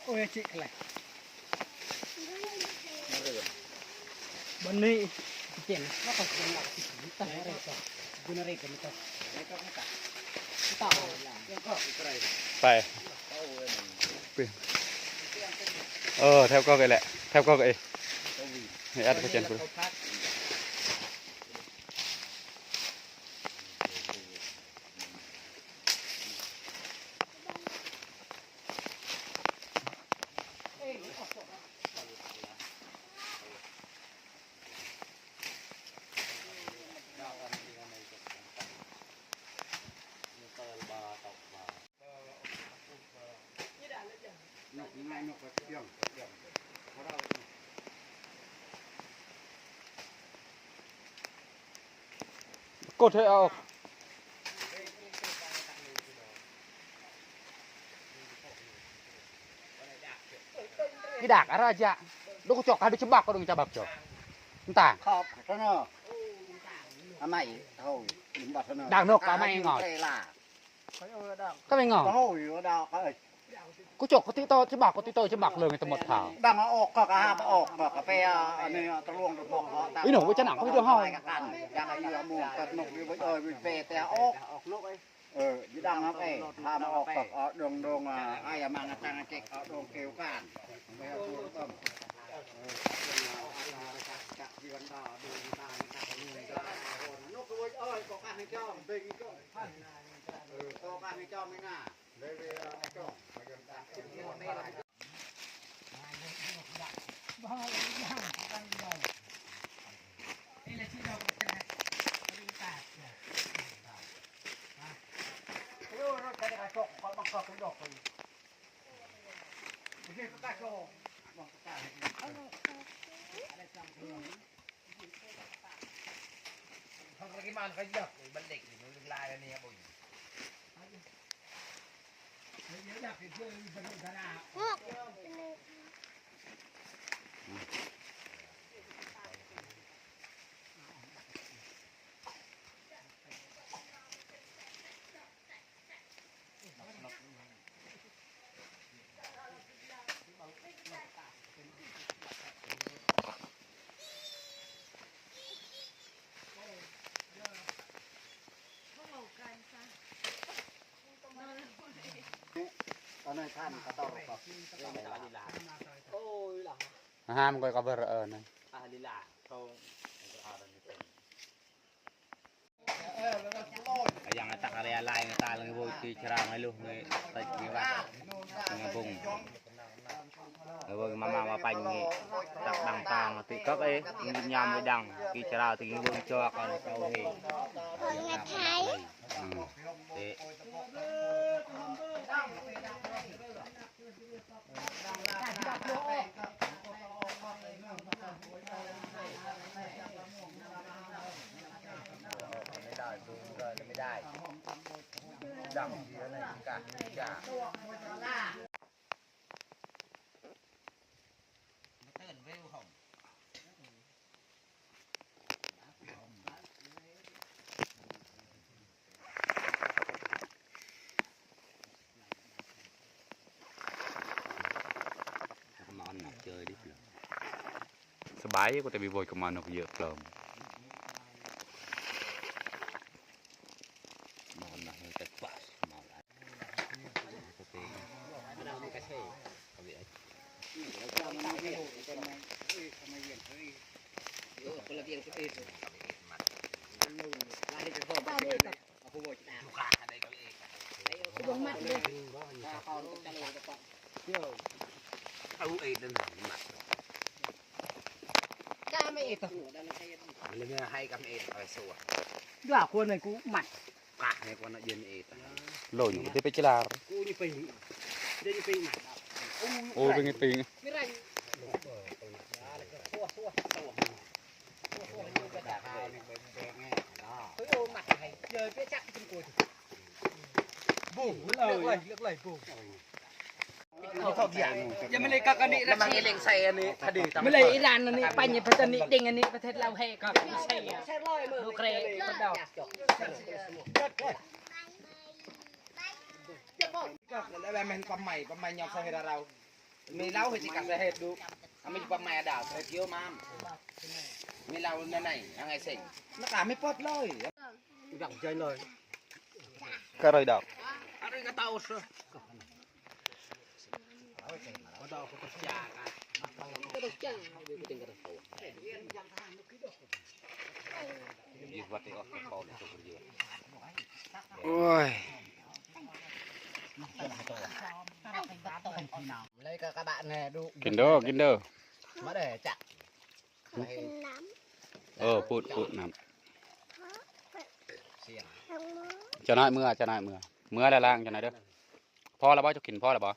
ໂອ້ຍ ຈິກແຫຼະ ບັນນີ້ເປັນວ່າເຂົາເປັນຫຼັກສິບ ຕັ້ງແຕ່ ໄປ ເອີ ແຖວກໍໄປແຫຼະ ແຖວກໍໄປ ໃຫ້ອັດກະຈັນພຸ້ນ. ກົດໃຫ້ອອກ ກະດາກອາຣາຈະ ລູກກະຈອກ ກະດູກຈະບັກ ກະດູກຈະບັກຈອກ ມັນຕ່າງ ຂອບທະເນາະ ອາໄມ ໂອ້ຍ ບັກທະເນາະ ດາກນົກກະເອົາມາເອງເອົາ ກະແມ່ນງໍ ໂອ້ຍ ກະຈອກກະຕິໂຕຈະບັກ ກະຕິໂຕຈະບັກເລີຍ ແມ່ນຕະໝົດເຖົ້າ ດັງອອກກໍກະຫາບໍ່ອອກກໍກະໄປ ອັນນີ້ຕະຫຼວງຕະໝົກ ອີໜູ ໄວ້ຈະໜັງ ເຂົາຢູ່ເຮົາ ດັງຢູ່ໝູ່ກັບນົກຢູ່ ເອີ ໄປແຕ່ອອກ ເອີ ຢູ່ດັງເຮົາໄປ ຫາບໍ່ອອກກໍເອົາດົງໆ ອາ ອາຍມາງະຕັງເຈັກ ເອົາດົງເກວການ ເອີ ເອີ ນົກເອີຍ ກໍກະໃຫ້ຈອມເປັນ ອາຫານມັນກໍກະເບີເອີນະ ອາຍັງຕັກອາເຣຍລາຍຕາລະໂວຍ ທີ່ຊະລາວໃຫ້ລູກໃຫ້ຕັດມີວັດ ງາບົງ ລະໂວຍມາມາວ່າໄປນີ້ ຕັກດັງຕາງຕິກອກເອ ຍາມໄດ້ດັງ ທີ່ຊະລາວຕິງເບິ່ງຈອກເອົາເຮົ ເອີ ເຮັດໄທ ອືມ ເຕະ ສະບາຍ ກໍແຕ່ມີໂວຍກໍມານົກເຢີະເກີມ. ໂລຢູ່ທີ່ໄປຈະລາ ໂອ້ ເປັນໄງ ເປັນໄງ ແມ່ນປາໄໝ ປາໄໝຍອມໃສ່ໃຫ້ລາວ. ມີເຫຼົ້າເຮັດກະເຮັດດຸ ອາມີປະແມດາວເຮັດເຍອະມາມ ມີເຫຼົ້າໃນໃນຫຍັງໄອເສັງ ນະກາມີປອດເລີຍ ຢາກໃຈເລີຍ ກະເລີຍດອກ ອາຣີກາໂຕ ໂອ້ຍ ກິນເດີ ກິນເດີ ມາເດີ ຈັກ ເອີ ພຸດ ພຸດ ນ້ຳ ເຈົ້ານ້ອຍເມືອ ເຈົ້ານ້ອຍເມືອ ເມືອແລ້ວລ້າງ ເຈົ້ານ້ອຍເດີ ພໍແລ້ວບໍ່? ເຈົ້າກິນພໍແລ້ວບໍ່?